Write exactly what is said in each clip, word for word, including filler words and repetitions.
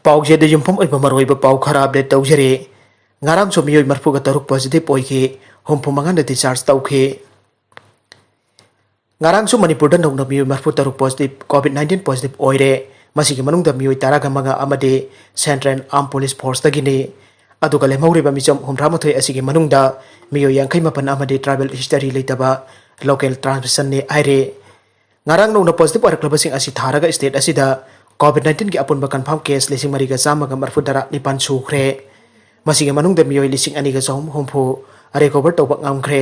ꯄꯥꯎꯖꯦꯗ ꯌꯨꯝꯐꯝ ꯑꯣꯏꯕ ꯃꯔꯨꯑꯣꯏꯕ ꯄꯥꯎ ꯈꯔ ꯑꯞꯗꯦꯠ ꯇꯧꯖꯔꯤ꯫ ꯉꯔꯥꯡꯁꯨ ꯃꯤꯑꯣꯏ ꯃꯔꯤꯐꯨꯒ ꯇꯔꯨꯛ ꯄꯣꯖꯤꯇꯤꯚ ꯑꯣꯏꯈꯤ, ꯍꯨꯝꯐꯨ ꯃꯉꯥꯅ ꯗꯤꯁꯆꯥꯔꯖ ꯇꯧꯈꯤ꯫ ꯉꯔꯥꯡꯁꯨ ꯃꯅꯤꯄꯨꯔꯗ ꯅꯧꯅ ꯃꯤꯑꯣꯏ ꯃꯔꯤꯐꯨ ꯇꯔꯨꯛ ꯄꯣꯖꯤꯇꯤꯚ, ꯀꯣꯚꯤꯗ ꯅꯥꯏꯟꯇꯤꯟ ꯄꯣꯖꯤꯇꯤꯚ ꯑꯣꯏꯔꯦ꯫ ꯃꯁꯤꯒꯤ ꯃꯅꯨꯡꯗ ꯃꯤꯑꯣꯏ ꯇꯔꯥꯒ ꯃꯉꯥ ꯑꯃꯗꯤ ꯁꯦꯟꯇ꯭ꯔꯦꯜ ꯑꯥꯔꯝ ꯄꯨꯂꯤꯁ ꯐꯣꯔꯁꯇꯒꯤꯅꯤ꯫ ꯑꯗꯨꯒ ꯂꯦꯝꯍꯧꯔꯤꯕ ꯃꯤꯆꯝ ꯍꯨꯝꯗ꯭ꯔꯥ ꯃꯥꯊꯣꯏ ꯑꯁꯤꯒꯤ ꯃꯅꯨꯡꯗ ꯃꯤꯑꯣꯏ ꯌꯥꯡꯈꯩ ꯃꯥꯄꯟ ꯑꯃꯗꯤ ꯇ꯭ꯔꯥꯏꯕꯦꯜ ꯍꯤꯁꯇꯔꯤ ꯂꯩꯇꯕ ꯂꯣꯀꯦꯜ ꯇ꯭ꯔꯥꯟꯁꯃꯤꯁꯟꯅꯤ ꯍꯥꯏꯔꯦ꯫ ꯉꯔꯥꯡ ꯅꯧꯅ ꯄꯣꯖꯤꯇꯤꯚ ꯑꯣꯏꯔꯛꯂꯕꯁꯤꯡ ꯑꯁꯤ ꯊꯥꯔꯒ ꯁ꯭ꯇꯦꯠ ꯑꯁꯤꯗ ꯀꯣꯚꯤꯗ ꯅꯥꯏꯟꯇꯤꯟꯒꯤ ꯑꯄꯨꯟꯕ ꯀꯟꯐꯥꯔꯝ ꯀꯦꯁ ꯂꯤꯁꯤꯡ ꯃꯔꯤꯒ ꯆꯥꯝꯃꯒ ꯃꯔꯤꯐꯨ ꯇꯔꯥ ꯅꯤꯄꯥꯟ ꯁꯨꯈ꯭ꯔꯦ꯫ ꯃꯁꯤꯒꯤ ꯃꯅꯨꯡꯗ ꯃꯤꯑꯣꯏ ꯂꯤꯁꯤꯡ ꯑꯅꯤꯒ ꯆꯍꯨꯝ ꯍꯨꯝꯐꯨ ꯔꯤꯀꯣꯚꯔ ꯇꯧꯕ ꯉꯝꯈ꯭ꯔꯦ꯫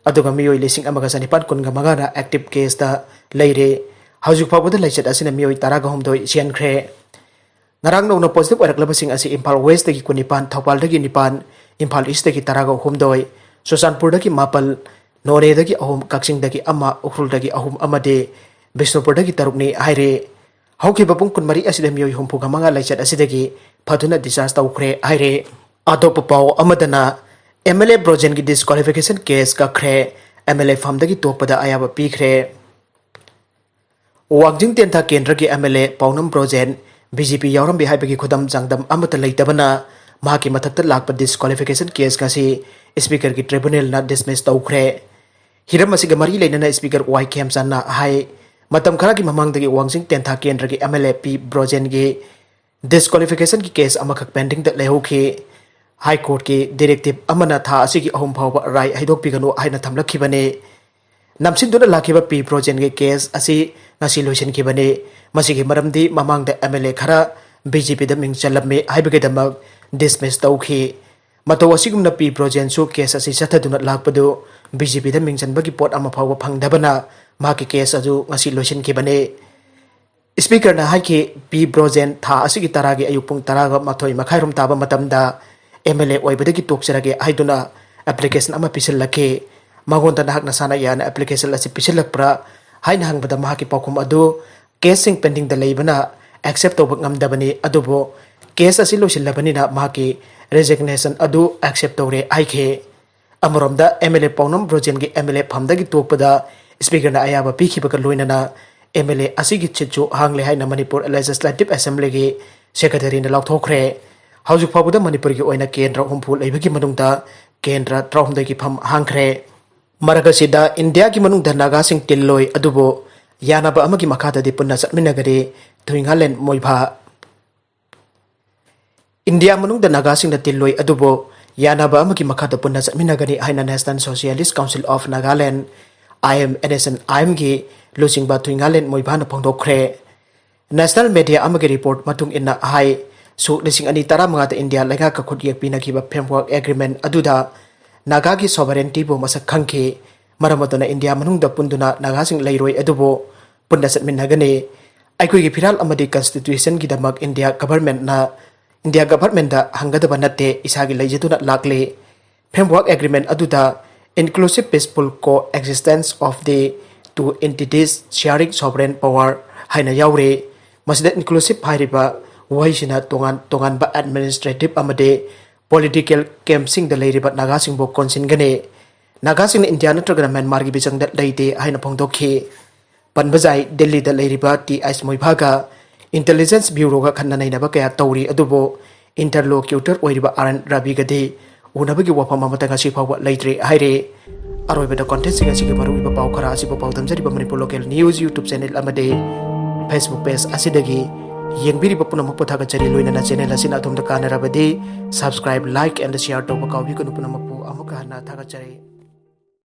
ꯑꯗꯨꯒ ꯃꯤꯑꯣꯏ ꯂꯤꯁꯤꯡ ꯑꯃꯒ ꯆꯅꯤꯄꯥꯟ ꯀꯨꯟꯒ ꯃꯉꯥꯅ ꯑꯦꯛꯇꯤꯚ ꯀꯦꯁꯇ ꯂꯩꯔꯦ꯫ ꯍꯧꯖꯤꯛ ꯐꯥꯎꯕꯗ ꯂꯥꯏꯆꯠ ꯑꯁꯤꯅ ꯃꯤꯑꯣꯏ ꯇꯔꯥꯒ ꯍꯨꯝꯗꯣꯏ ꯁꯤꯍꯟꯈ꯭ꯔꯦ꯫ ꯉꯔꯥꯡ ꯅꯧꯅ ꯄꯣꯖꯤꯇꯤꯚ ꯑꯣꯏꯔꯛꯂꯕꯁꯤꯡ ꯑꯁꯤ ꯏꯝꯐꯥꯜ ꯋꯦꯁꯇꯒꯤ ꯀꯨꯟꯅꯤꯄꯥꯟ, ꯊꯧꯕꯥꯜꯗꯒꯤ ꯅꯤꯄꯥꯟ, ꯏꯝꯐꯥꯜ ꯏꯁꯇꯒꯤ ꯇꯔꯥꯒ ꯍꯨꯝꯗꯣꯏ, ꯆꯨꯔꯆꯥꯟꯄꯨꯔꯗꯒꯤ ꯃꯥꯄꯜ, ꯅꯣꯅꯦꯗꯒꯤ ꯑꯍꯨꯝ, ꯀꯛꯆꯤꯡꯗꯒꯤ ꯑꯃ, ꯎꯈ꯭ꯔꯨꯜꯗꯒꯤ ꯑꯍꯨꯝ ꯑꯃꯗꯤ ꯕꯤꯁꯅꯨꯄꯨꯔꯗꯒꯤ ꯇꯔꯨꯛꯅꯤ ꯍꯥꯏꯔꯦ꯫ ꯍꯧꯈꯤꯕ ꯄꯨꯡ ꯀꯨꯟꯃꯔꯤ ꯑꯁꯤꯗ ꯃꯤꯑꯣꯏ ꯍꯨꯝꯐꯨꯒ ꯃꯉꯥ ꯂꯥꯏꯆꯠ ꯑꯁꯤꯗꯒꯤ ꯐꯗꯨꯅ ꯗꯤꯁꯆꯥꯔꯖ ꯇꯧꯈ꯭ꯔꯦ ꯍꯥꯏꯔꯦ꯫ ꯑꯇꯣꯞꯄ ꯄꯥꯎ ꯑꯃꯗꯅ, ꯑꯦꯝ ꯑꯦꯜ ꯑꯦ ꯕ꯭ꯔꯣꯖꯦꯟꯒꯤ ꯗꯤꯁꯀ꯭ꯋꯥꯂꯤꯐꯤꯀꯦꯁꯟ ꯀꯦꯁ ꯀꯛꯈ꯭ꯔꯦ, ꯑꯦꯝ ꯑꯦꯜ ꯑꯦ ꯐꯝꯗꯒꯤ ꯇꯣꯛꯄꯗ ꯑꯌꯥꯕ ꯄꯤꯈ꯭ꯔꯦ꯫ ꯋꯥꯡꯖꯤꯡ ꯇꯦꯟꯊꯥ ꯀꯦꯟꯗ꯭ꯔꯒꯤ ꯑꯦꯝ ꯑꯦꯜ ꯑꯦ ꯄꯥꯎꯅꯝ ꯕ꯭ꯔꯣꯖꯦꯟ ꯕꯤ ꯖꯦ ꯄꯤ ꯌꯥꯎꯔꯝꯃꯤ ꯍꯥꯏꯕꯒꯤ ꯈꯨꯗꯝ ꯆꯥꯡꯗꯝ ꯑꯃꯠꯇ ꯂꯩꯇꯕꯅ ꯃꯍꯥꯛꯀꯤ ꯃꯊꯛꯇ ꯂꯥꯛꯄ ꯗꯤꯁꯀ꯭ꯋꯥꯂꯤꯐꯤꯀꯦꯁꯟ ꯀꯦꯁ ꯉꯁꯤ ꯏꯁꯄꯤꯀꯔꯒꯤ ꯇ꯭ꯔꯤꯕꯨꯅꯦꯜꯅ ꯗꯤꯁꯃꯤꯁ ꯇꯧꯈ꯭ꯔꯦ꯫ ꯍꯤꯔꯝ ꯑꯁꯤꯒ ꯃꯔꯤ ꯂꯩꯅꯅ ꯏꯁꯄꯤꯀꯔ ꯋꯥꯏ ꯈꯦꯝꯆꯥꯟꯅ ꯍꯥꯏ, ꯃꯇꯝ ꯈꯔꯒꯤ ꯃꯃꯥꯡꯗꯒꯤ ꯋꯥꯡꯖꯤꯡ ꯇꯦꯟꯊꯥ ꯀꯦꯟꯗ꯭ꯔꯒꯤ ꯑꯦꯝ ꯑꯦꯜ ꯑꯦ ꯄꯤ ꯕ꯭ꯔꯣꯖꯦꯟꯒꯤ ꯗꯤꯁꯀ꯭ꯋꯥꯂꯤꯐꯤꯀꯦꯁꯟꯒꯤ ꯀꯦꯁ ꯑꯃꯈꯛ ꯄꯦꯟꯗꯤꯡꯗ ꯂꯩꯍꯧꯈꯤ꯫ ꯍꯥꯏ ꯀꯣꯔꯠꯀꯤ ꯗꯤꯔꯦꯛꯇꯤꯞ ꯑꯃꯅ ꯊꯥ ꯑꯁꯤꯒꯤ ꯑꯍꯨꯝ ꯐꯥꯎꯕ ꯔꯥꯏ ꯍꯩꯗꯣꯛꯄꯤꯒꯅꯨ ꯍꯥꯏꯅ ꯊꯝꯂꯛꯈꯤꯕꯅꯤ꯫ ꯅꯝꯁꯤꯟꯗꯨꯅ ꯂꯥꯛꯈꯤꯕ ꯄꯤ ꯕ꯭ꯔꯣꯖꯦꯟꯒꯤ ꯀꯦꯁ ꯑꯁꯤ ꯉꯁꯤ ꯂꯣꯏꯁꯤꯟꯈꯤꯕꯅꯤ꯫ ꯃꯁꯤꯒꯤ ꯃꯔꯝꯗꯤ ꯃꯃꯥꯡꯗ ꯑꯦꯝ ꯑꯦꯜ ꯑꯦ ꯈꯔ ꯕꯤ ꯖꯦ ꯄꯤꯗ ꯃꯤꯡ ꯆꯜꯂꯝꯃꯤ ꯍꯥꯏꯕꯒꯤꯗꯃꯛ ꯗꯤꯁꯃꯤꯁ ꯇꯧꯈꯤ꯫ ꯃꯇꯧ ꯑꯁꯤꯒꯨꯝꯅ ꯄꯤ ꯕ꯭ꯔꯣꯖꯦꯟꯁꯨ ꯀꯦꯁ ꯑꯁꯤ ꯆꯠꯊꯗꯨꯅ ꯂꯥꯛꯄꯗꯨ ꯕꯤ ꯖꯦ ꯄꯤꯗ ꯃꯤꯡ ꯆꯟꯕꯒꯤ ꯄꯣꯠ ꯑꯃ ꯐꯥꯎꯕ ꯐꯪꯗꯕꯅ ꯃꯍꯥꯛꯀꯤ ꯀꯦꯁ ꯑꯗꯨ ꯉꯁꯤ ꯂꯣꯏꯁꯤꯟꯈꯤꯕꯅꯤ꯫ ꯏꯁꯄꯤꯀꯔꯅ ꯍꯥꯏꯈꯤ, ꯄꯤ ꯕ꯭ꯔꯣꯖꯦꯟ ꯊꯥ ꯑꯁꯤꯒꯤ ꯇꯔꯥꯒꯤ ꯑꯌꯨꯛ ꯄꯨꯡ ꯇꯔꯥꯒ ꯃꯥꯊꯣꯏ ꯃꯈꯥꯏꯔꯣꯝ ꯇꯥꯕ ꯃꯇꯝꯗ ꯑꯦꯝ ꯑꯦꯜ ꯑꯦ ꯑꯣꯏꯕꯗꯒꯤ ꯇꯣꯛꯆꯔꯒꯦ ꯍꯥꯏꯗꯨꯅ ꯑꯦꯄ꯭ꯂꯤꯀꯦꯁꯟ ꯑꯃ ꯄꯤꯁꯤꯜꯂꯛꯈꯤ꯫ ꯃꯉꯣꯟꯗ ꯅꯍꯥꯛ ꯅꯁꯥꯅ ꯌꯥꯅ ꯑꯦꯄ꯭ꯂꯤꯀꯦꯁꯟ ꯑꯁꯤ ꯄꯤꯁꯤꯜꯂꯛꯄ꯭ꯔꯥ ꯍꯥꯏꯅ ꯍꯪꯕꯗ ꯃꯍꯥꯛꯀꯤ ꯄꯥꯎꯈꯨꯝ ꯑꯗꯨ, ꯀꯦꯁꯁꯤꯡ ꯄꯦꯟꯗꯤꯡꯗ ꯂꯩꯕꯅ ꯑꯦꯛꯁꯦꯞ ꯇꯧꯕ ꯉꯝꯗꯕꯅꯤ, ꯑꯗꯨꯕꯨ ꯀꯦꯁ ꯑꯁꯤ ꯂꯣꯏꯁꯤꯜꯂꯕꯅꯤꯅ ꯃꯍꯥꯛꯀꯤ ꯔꯦꯖꯤꯒꯅꯦꯁꯟ ꯑꯗꯨ ꯑꯦꯛꯁꯦꯞ ꯇꯧꯔꯦ ꯍꯥꯏꯈꯤ꯫ ꯑꯃꯔꯣꯝꯗ ꯑꯦꯝ ꯑꯦꯜ ꯑꯦ ꯄꯥꯎꯅꯝ ꯕ꯭ꯔꯣꯖꯦꯟꯒꯤ ꯑꯦꯝ ꯑꯦꯜ ꯑꯦ ꯐꯝꯗꯒꯤ ꯇꯣꯛꯄꯗ ꯏꯁꯄꯤꯀꯔꯅ ꯑꯌꯥꯕ ꯄꯤꯈꯤꯕꯒ ꯂꯣꯏꯅꯅ ꯑꯦꯝ ꯑꯦꯜ ꯑꯦ ꯑꯁꯤꯒꯤ ꯁꯤꯠꯁꯨ ꯍꯥꯡꯂꯦ ꯍꯥꯏꯅ ꯃꯅꯤꯄꯨꯔ ꯂꯦꯖꯤꯁꯂꯦꯇꯤꯚ ꯑꯦꯁꯦꯝꯕ꯭ꯂꯤꯒꯤ ꯁꯦꯀ꯭ꯔꯦꯇꯔꯤꯅ ꯂꯥꯎꯊꯣꯛꯈ꯭ꯔꯦ꯫ ꯍꯧꯖꯤꯛ ꯐꯥꯎꯕꯗ ꯃꯅꯤꯄꯨꯔꯒꯤ ꯑꯣꯏꯅ ꯀꯦꯟꯗ꯭ꯔ ꯍꯨꯝꯐꯨ ꯂꯩꯕꯒꯤ ꯃꯅꯨꯡꯗ ꯀꯦꯟꯗ꯭ꯔ ꯇꯔꯥꯍꯨꯝꯗꯣꯏꯒꯤ ꯐꯝ ꯍꯥꯡꯈ꯭ꯔꯦ꯫ ꯃꯔꯛ ꯑꯁꯤꯗ ꯏꯟꯗꯤꯌꯥꯒꯤ ꯃꯅꯨꯡꯗ ꯅꯥꯒꯥꯁꯤꯡ ꯇꯤꯜꯂꯣꯏ ꯑꯗꯨꯕꯨ ꯌꯥꯅꯕ ꯑꯃꯒꯤ ꯃꯈꯥꯗꯗꯤ ꯄꯨꯟꯅ ꯆꯠꯃꯤꯟꯅꯒꯅꯤ, ꯊꯨꯏꯉꯥꯂꯦꯟ ꯃꯣꯏꯚꯥ꯫ ꯏꯟꯗꯤꯌꯥ ꯃꯅꯨꯡꯗ ꯅꯥꯒꯥꯁꯤꯡꯅ ꯇꯤꯜꯂꯣꯏ ꯑꯗꯨꯕꯨ ꯌꯥꯅꯕ ꯑꯃꯒꯤ ꯃꯈꯥꯗ ꯄꯨꯟꯅ ꯆꯠꯃꯤꯟꯅꯒꯅꯤ ꯍꯥꯏꯅ National Socialist Council of Nagaland, I M, N S N I M ꯒꯤ ꯂꯨꯆꯤꯡꯕ ꯊꯨꯏꯉꯥꯂꯦꯟ ꯃꯣꯏꯚꯥꯅ ꯐꯣꯡꯗꯣꯛꯈ꯭ꯔꯦ꯫ National media ꯑꯃꯒꯤ report ꯃꯇꯨꯡ ꯏꯟꯅ ꯍꯥꯏ, ꯁꯣꯛ ꯂꯤꯁꯤꯡ ꯑꯅꯤ ꯇꯔꯥꯃꯉꯥꯗ ꯏꯟꯗꯤꯌꯥ ꯂꯩꯉꯥꯛꯀ ꯈꯨꯠꯌꯦꯛ ꯄꯤꯅꯈꯤꯕ framework agreement ꯑꯗꯨꯗ ꯅꯥꯒꯥꯒꯤ sovereigntyꯕꯨ ꯃꯁꯛ ꯈꯪꯈꯤ꯫ ꯃꯔꯝ ꯑꯗꯨꯅ ꯏꯟꯗꯤꯌꯥ ꯃꯅꯨꯡꯗ ꯄꯨꯟꯗꯨꯅ ꯅꯥꯒꯥꯁꯤꯡ ꯂꯩꯔꯣꯏ ꯑꯗꯨꯕꯨ ꯄꯨꯟꯅ ꯆꯠꯃꯤꯟꯅꯒꯅꯤ꯫ ꯑꯩꯈꯣꯏꯒꯤ ꯐꯤꯔꯥꯜ ꯑꯃꯗꯤ constitutionꯒꯤꯗꯃꯛ ꯏꯟꯗꯤꯌꯥ governmentꯅ, ꯏꯟꯗꯤꯌꯥ governmentꯗ ꯍꯪꯒꯗꯕ ꯅꯠꯇꯦ, ꯏꯁꯥꯒꯤ ꯂꯩꯖꯗꯨꯅ ꯂꯥꯛꯂꯤ꯫ Framework agreement ꯑꯗꯨꯗ inclusive peaceful coexistence of the two entities sharing sovereign power ꯍꯥꯏꯅ ꯌꯥꯎꯔꯤ꯫ ꯃꯁꯤꯗ inclusive ꯍꯥꯏꯔꯤꯕ ꯋꯥꯍꯩꯁꯤꯅ ꯇꯣꯉꯥꯟ ꯇꯣꯉꯥꯟꯕ administrative ꯑꯃꯗꯤ political campꯁꯤꯡꯗ ꯂꯩꯔꯤꯕ ꯅꯥꯒꯥꯁꯤꯡꯕꯨ ꯀꯣꯟꯁꯤꯟꯒꯅꯤ꯫ ꯅꯥꯒꯥꯁꯤꯡꯅ ꯏꯟꯗꯤꯌꯥ ꯅꯠꯇ꯭ꯔꯒꯅ ꯃ꯭ꯌꯥꯟꯃꯥꯔꯒꯤ ꯃꯤꯆꯪꯗ ꯂꯩꯇꯦ ꯍꯥꯏꯅ ꯐꯣꯡꯗꯣꯛꯈꯤ꯫ ꯄꯟꯕ ꯌꯥꯏ, ꯗꯤꯜꯂꯤꯗ ꯂꯩꯔꯤꯕ ꯇꯤ ꯑꯩꯆ ꯃꯣꯏꯚꯥꯒ intelligence bureauꯒ ꯈꯟꯅ ꯅꯩꯅꯕ ꯀꯌꯥ ꯇꯧꯔꯤ, ꯑꯗꯨꯕꯨ interlocutor ꯑꯣꯏꯔꯤꯕ ꯑꯥꯔ ꯑꯦꯟ ꯔꯕꯤꯒꯗꯤ ꯎꯅꯕꯒꯤ ꯋꯥꯐꯝ ꯑꯃꯠꯇ ꯉꯁꯤ ꯐꯥꯎꯕ ꯂꯩꯇ꯭ꯔꯤ ꯍꯥꯏꯔꯤ꯫ ꯑꯔꯣꯏꯕꯗ contentꯁꯤꯡ ꯑꯁꯤꯒꯤ ꯃꯔꯨꯑꯣꯏꯕ ꯄꯥꯎ ꯈꯔ ꯑꯁꯤꯕꯨ ꯄꯥꯎꯗꯝꯖꯔꯤꯕ Manipur Local News YouTube channel ꯑꯃꯗꯤ Facebook page ꯑꯁꯤꯗꯒꯤ ꯌꯦꯡꯕꯤꯔꯤꯕ ꯄꯨꯝꯅꯃꯛꯄꯨ ꯊꯥꯒꯠꯆꯔꯤ꯫ ꯂꯣꯏꯅꯅ channel ꯑꯁꯤꯅ ꯑꯗꯣꯝꯗ ꯀꯥꯟꯅꯔꯕꯗꯤ subscribe, like and share ꯇꯧꯕ ꯀꯥꯎꯕꯤꯒꯅꯨ꯫ ꯄꯨꯝꯅꯃꯛꯄꯨ ꯑꯃꯨꯛꯀ ꯍꯟꯅ ꯊꯥꯒꯠꯆꯔꯤ꯫